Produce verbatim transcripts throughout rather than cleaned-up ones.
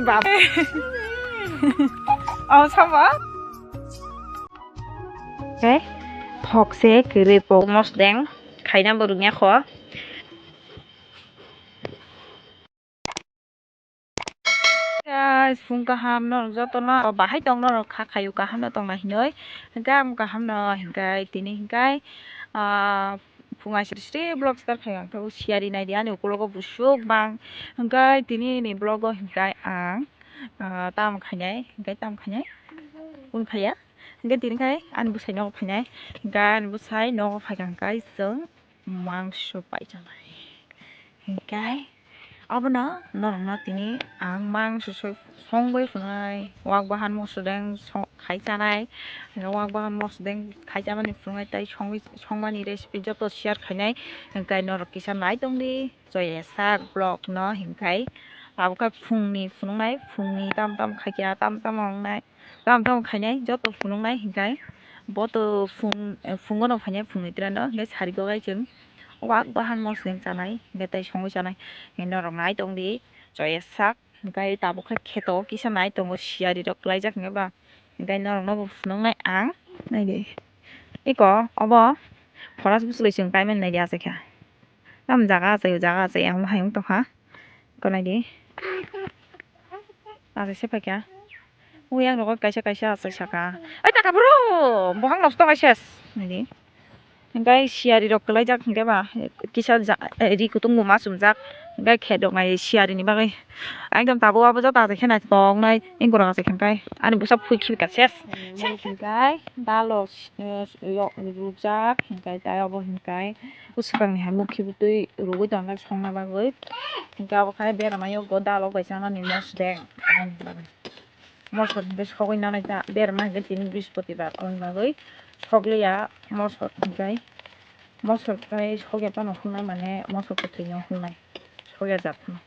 Baba. Oh, sama. Okay. Thok se kwrwi po mosdeng khaina bo rwngya kho. Guys, phung kaham norok jotono bahai tong norok kha khaio kaham no tongna hinoi. Hingke ang kaham no hingke tini hingke, ah, phung aisri sri vlog start khai ang khe siyari nai di ani ukulogo busuk bang. Hingke tini ni vlog o hingke ang, ah, tam khainai, hingke tam khainai, un khaiya. Hingke tini khai ani bwsai nogo phainai, hingke ani bwsai nogo phaikha hingke chwng mangso pai chanai. Hingke abono norokno tini ang mangso songwi phunai, wak bahan mosodeng khai chanai, wak bahan mosodeng khai chamani phunai tei songmani recipe joto share khainai. Hingke norok kisa nai tongdi. Choya sak vlog no hingkai abo khe phungni phunuknai, phungni tam tam khaikya, tam tam wngnai, tam tam khainai joto phunuknai hingkai bo to phung, phungo no phainai phungni trano hingkai sari kogai chwng wak bahan mosdeng chanai hingkai tai songwi chanai hingkai norok nai tongdi choya sak hingkai tabuk khe kheto kisa nai tongo siyari rok klaijak hingkai ba hingkai norok no bo phunuknai ang naidi eko obo forest bwswlwi chwng kaimani naidi achaikha. Tam jaga achai, o jaga achai, ang bo hayung tongkha. Konai di. Achai se paikha. Ui, ang nogo kaisa, kaisa achai saka. Ai, taka bro! Bohang nosto kai ses. Nai di. Hingkai siyari rok kwlaijak hingke ba, kisa ja-, eh, ri kutung bo ma chumjak. Hingkai khet rok nai siyari ni bagwi. Ekdom tabuk abo joto achai khe naitoknai. Engkora achai khe hingkai. Ani bwsa phui khibi ka ses. Hingkai dalok, eh, rujak. Hingkai tai abo hingkai. Bwswkangni hai mukhi bwtwi rwgwi tongo songna bagwi. Hingke abo khe berama yago dalok bai chanani mosdeng. Mosor hingke sogwi nanai ta berama hingke tini brispoti bar aboni bagwi soglia mosor hingke mosor tei sogya phano hungnai mane mosor kwthwino hungnai sogya jat phano.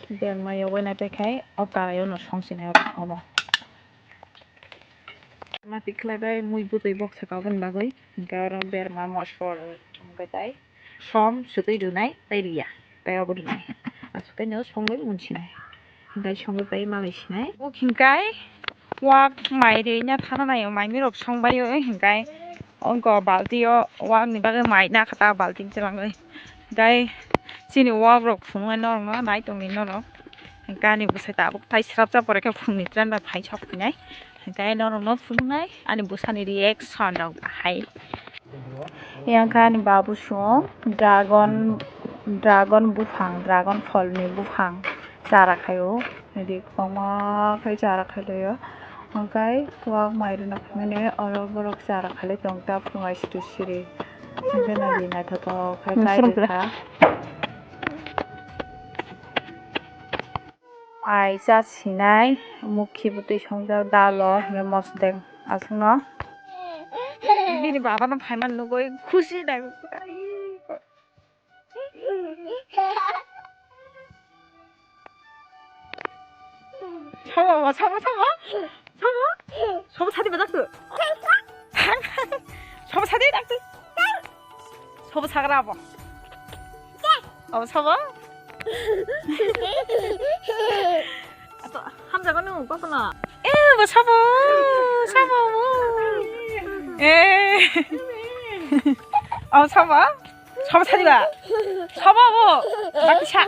Berma yogwi nai paikhai o karai o no songsinai obo. Ma tikhlai bai mui bwtwi bok saka oboni bagwi hingke oro berma mosor hingke tai som sutwi rwnai tai riya tai obo rwnai aswk no songwi munsinai hingke songwi pai malai sinai bo hingkai wak mai rwina thana nai o mai mirok songbai o hingkai. Ongko balti o wak ni bagwi mai nakha ta balti chwlangwi. Tei chini wak rok phunuknai norok no nai tongdi norok. Gani bwsai tabuk tai srapjak pore khe phungni tren bai phai sok phinai. Tei norok no phunuknai ani bwsani reaction rok bahai. Yang kha ani babu song dragon, dragon buphang, dragon pholni buphang chara khaio. Nidi kwbangma khe chara khailaiyo. Hwnkhe kwbangma mai rwna phaimani oro borok chara khailai tong ta phung aisiri siri. Hwnkhe nadi naithotok khe kai rwkha. Mai cha sinai mukhi bwtwi songjak dalo hwnkhe mosdeng aswkno. Bini babano phaimani nugwi khusi nai. Sabo, sabo, sabo. Sabo. Sabo sadi ba daktu. Sabo sadi daktu. Sabo sagra abo. Abo sabo. Ato hamjago nung kokono. Eh, bo sabo. Sabo. Eh. Abo sabo. Sobo sadi ba? Sobo bo. Bakisa.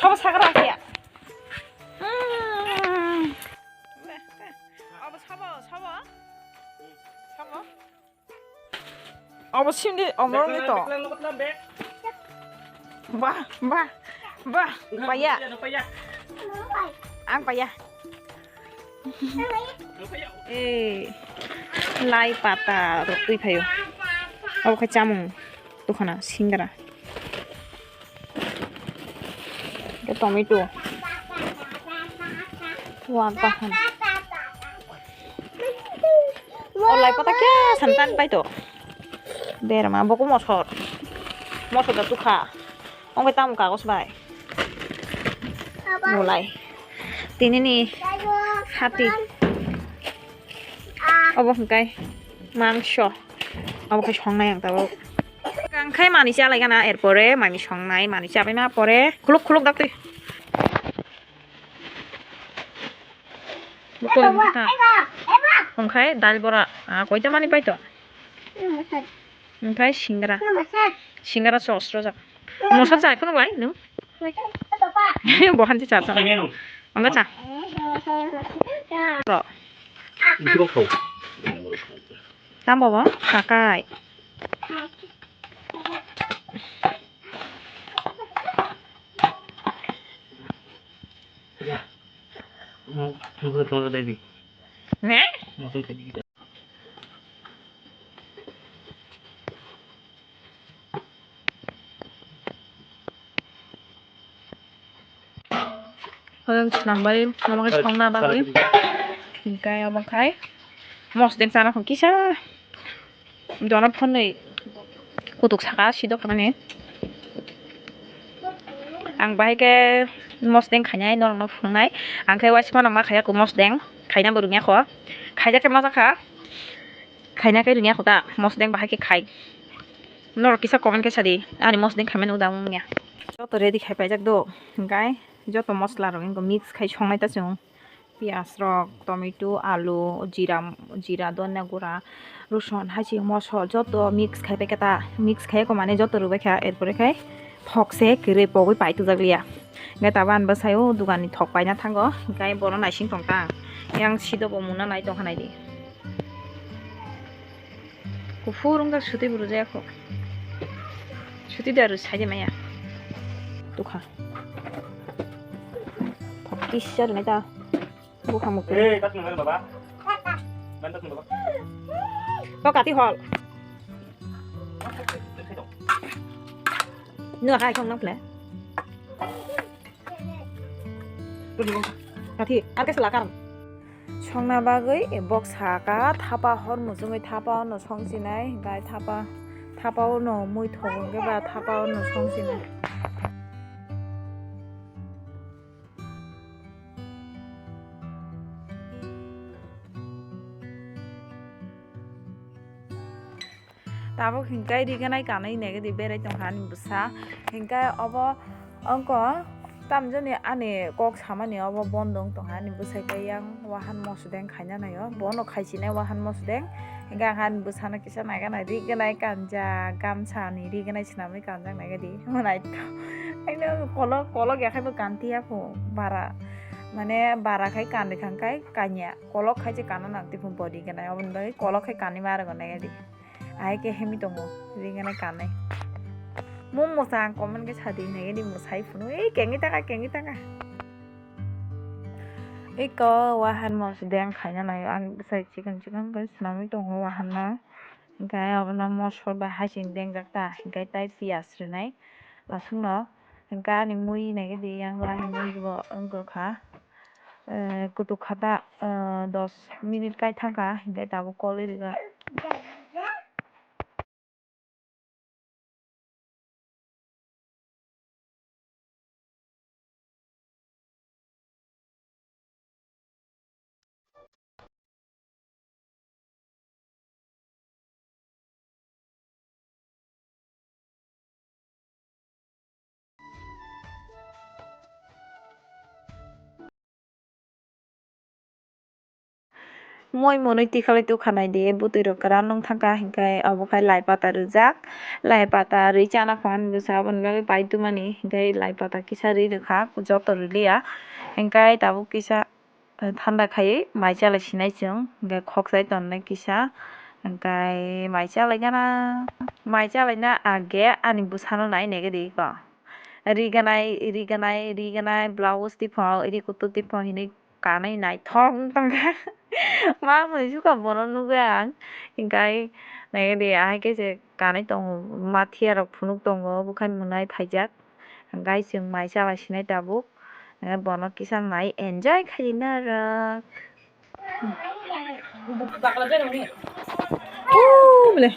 Sobo sagra kya? Obo sobo, sobo. Sobo. Obo sindi omrong ni to. Ba, ba, ba. Paya. Ang paya. Eh, lai pata rok twi phaio. Abo khe chamung tukhana singra. Khe tomato. Wak bahan. O lai pata kya santan pai to. Berma boku mosor. Mosor da tukha. Ongkhe tamo kagos bai. Mulai. Tinini hati. Obo hwnkhe mangso. Obo khe songnai ang tabuk. Khai mani cha lai gana, erpore mani songnai, mani cha bai ma pore khuluk khuluk dak twi. Bukung ta. Omokhai dal bora, ah, koita mani pai to. Omokhai singra. Singra sos rojak. Mosa chai phunu bai nung. Bohan cha cha. Anga cha. Ro. Tam bobo kakai. Ne? Hoyong swnambai, omo khe songna bagwi. Hinkhe omo khai mosdeng chana kho kisa. Dono phonwi kutuk saka sidok khamani. Ang bahai khe mosdeng khainai norokno phunuknai. Ang khe waisa phano ma khaiya kho mosdeng. Khaina bo rwngya kho. Khaijak khe ma jakha. Khaina khe rwngya kho ta. Mosdeng bahai khe khai. Norok kisa comment khe sadi. Ani mosdeng khaimani uda wngya. Joto ready khai paijak do. Hinkhe joto mosla rok wngkha mix khai songnai ta chwng. Piyaj rok, tomato, alu, jira, jira, dhanya gura, rosun, haching, mosol joto mix khai pai khe ta, mix khai khe mane joto rwbai kha, er pore khai thok se kwrwi pogwi pai tubujak liya. Hwnkhe tabuk ani bwsai o dogan ni thok paina thango, hwnkhe bono naising tong ta ang. Yang sido bo muna nai tong kha nai di. Kuphur wngkha, suti bo rwjak kho. Suti da rw sai de maya. Tukha. Thok kisa rwnai ta. Bukha mukti. Eh, tak nang baba. Man tak nang baba. To kati hol. Nua khai song nang ple. Kati, ar kesa lakar. Songna bagwi bok saka thapa hor muchungwi thapa ono songchinai, hinkhe thapa, thapa ono muithok hwnkhe ba thapa ono songchinai. Tabuk hinkhe riganai kanwi naikhe di berai tongkha ani bwsa. Hinkhe obo wngkha tamjani ani kok samani obo bondo wng tongkha ani bwsai khe yang wahan mosodeng khaina naio. Bono khaisinai wahan mosodeng. Hinkhe ang ani bwsano kisa naikhe nai riganai kanjak gamsani riganai swnamwi kanjak naikhe di. Naithok. Haino kolok kolok ya khaibo kantiya kho bara. Mane bara khai kanrikha khai kanya. Kolok khai se kana nang tei phung body gwnai, oboni bagwi kolok khai kanwi ma rwgo naikhe di. Ahai khe himwi tongo, ri gwnai kanwi. Mung mwchang comment khe sa di naikhe di mwsai phunu, ei kengwi taka, kengwi taka. Eko wahan mosodeng khaina naio, ang bwsai chikon chikon khe swnamwi tongo wahan no. Hinkhe abono mosol bai hasing dengjak ta, hinkhe tai piyaj rwnai aswkno. Hinkhe ani mui naikhe di yang ani mui bo wngkha, eh, kutuk kha ta, eh, dos minute kai thangkha, hinkhe tabuk kol rijak. Moi monwi tikhalwi tukha naidi, bwtwi rok kwran wng thangkha, hinkhe obo khai lai pata rwjak, lai pata rwi chana kho ani bwsa, aboni bagwi pai twmani, hinkhe lai pata kisa rwi rwkha, joto rwliya, hinkhe tabuk kisa. Thanda khai mai chalai sinai chwng, hinkhe khokchai tonnai kisa, hinkhe mai chalai gana, mai chalaina age ani bwsano nai naikhe di ko. Ri ganai, ri ganai, ri ganai, blouse tiphong, ri kutu tiphong hinwi kanwi naithok wng tongkha. Ma mwnwi sukha bono nugwi ang, hinkhe naikhe di ahai khe se kanwi tongo, mathiya rok phunuk tongo, bukhai mwnai phaijak. Guys, chwng mai chalai sinai tabuk. Bono kisa nai enjoy khaina rok. Ooh, bole.